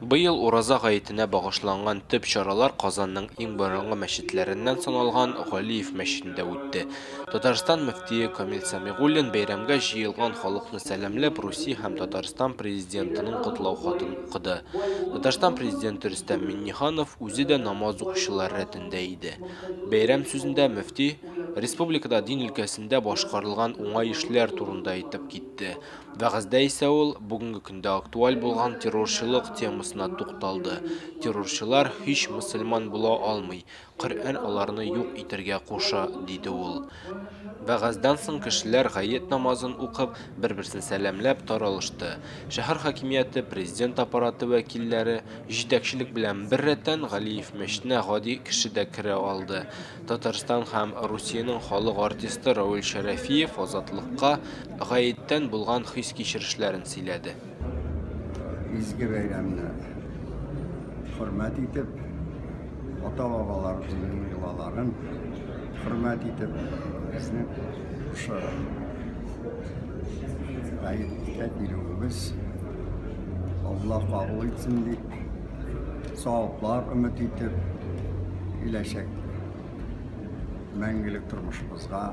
Быел Ураза гаетенә багышланган төп чаралар Казанның иң борынгы мәчетләреннән саналган Галиев мәчетендә үтте. Татарстан мөфтие Камил Сәмигуллин бәйрәмгә җыелган халыкны сәламләп, Русия һәм Татарстан Президентының котлау хатын укыды. Татарстан Президенты Рөстәм Миңнеханов үзе дә намаз укучылар рәтендә иде. Бәйрәм сүзендә мөфти республикада дин өлкәсендә башкарылган уңай эшләр турында әйтеп китте. Вәгазьдә исә ул бүгенге көндә актуаль булган террорчылык темасына тукталды. Террорчылар һич мөселман була алмый, Коръән аларны юк итәргә куша, диде ул. Вәгазьдән соң кешеләр гает намазын укып, бер-берсен сәламләп таралышты. Шәһәр хакимияте, президент аппараты вәкилләре, җитәкчелек белән беррәттән Галиев мәчетенә гади кеше дә керә алды. Татарстан һәм Русиянең халык артисты Равил Шәрәфиев Азатлыкка гаеттән булган хис-кичерешләрен сөйләде. Изге бәйрәмне хөрмәт итеп, ата-бабаларыбызның йолаларын хөрмәт итеп, безнең шушы гаеткә килүебез Алла кабул итсен дип, саваплар өмет итеп, киләчәк мәңгелек тормышыбызга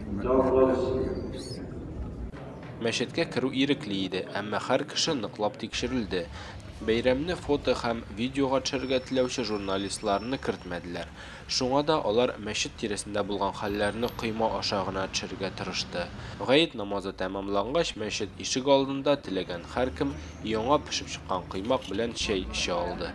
өметләр белән йөрибез. Мәчеткә керү ирекле иде, әмма һәр кеше ныклап тикшерелде. Бәйрәмне фото һәм видеога төшерергә теләүче журналистларны кертмәделәр. Шуңа да алар мәчет тирәсендә булган хәлләрне койма аша гына төшерергә тырышты. Гает намазы тәмамлангач, мәчет ишек алдында теләгән һәркем яңа пешеп чыккан коймак белән чәй эчә алды.